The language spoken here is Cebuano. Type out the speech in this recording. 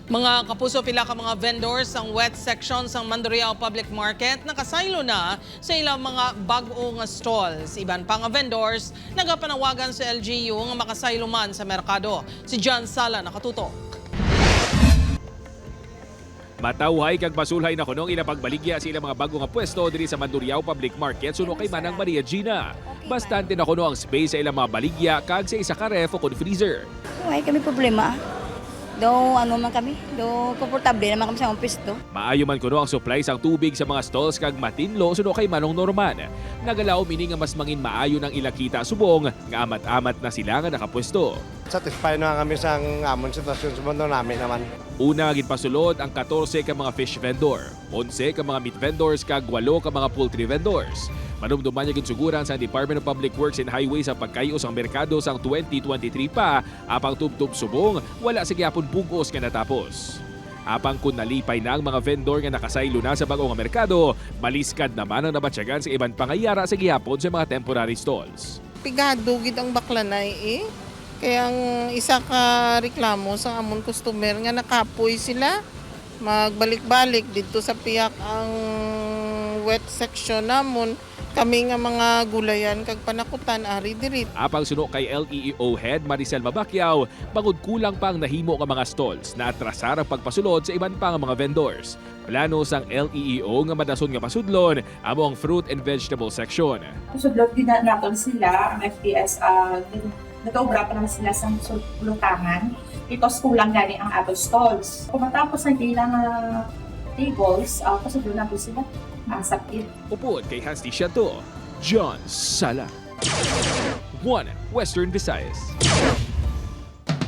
Mga kapuso, pila ka mga vendors ang wet section sang Mandurriao Public Market nakasaylo na sa ilang mga bag-o nga stalls. Iban pa nga vendors nagapanawagan sa LGU nga makasaylo man sa merkado. Si John Sala nakatutok. Matawhay kag basulhay na kunong ilang pagbaligya sa ilang mga bago nga pwesto diri sa Mandurriao Public Market suno kay Manang Maria Gina. Bastante na kuno ang space sa ilang mga baligya kag sa isa ka ref o kon freezer. Ay kami problema. Daw ano man kami, daw komportable naman kami sa among pwesto. Maayo man kuno ang supply sang tubig sa mga stalls kag matinlo suno kay Manong Norman. Nagalaom ini nga mas mangin maayo ng ilakita subong nga amat-amat na sila nga nakapwesto. Satisfied na kami sa amon sitwasyon sa mundo namin naman. Una ginpasulod ang 14 ka mga fish vendor, 11 ka mga meat vendors kag 8 ka mga poultry vendors. Manumduman niya ginsuguran sa Department of Public Works and Highways ang pagkayo sang merkado sang 2023 pa apang tubtub subong wala sa gyapon bugos nga natapos. Apang kun nalipay na ang mga vendor nga nakasaylo na sa bag-o nga merkado, maliskad naman ang nabatyagan sa iban pangayara sa gihapon sa mga temporary stalls. Pigado gid ang baklanay eh. Kaya ang isa ka reklamo sa amon customer nga nakapoy sila magbalik-balik dito sa piyak ang wet section namon kami nga mga gulayan kag panakutan ari diri. Apang suno kay LEEO head Maricel Mabaquiao, bangod kulang pa ang nahimo nga mga stalls na atrasar ang pagpasulod sa iban pa nga mga vendors. Plano sang LEEO nga madason nga pasudlon amo ang fruit and vegetable section. Sudlot din na naton sila, ang FPS, nag-obra pa naman sila sa sulutangan because kulang gani ang aton stalls. Kung matapos ang ilang tables, pasudlot natin sila ang sakit. Upod kay Hans Shanto, John Sala. 1 Western Visayas.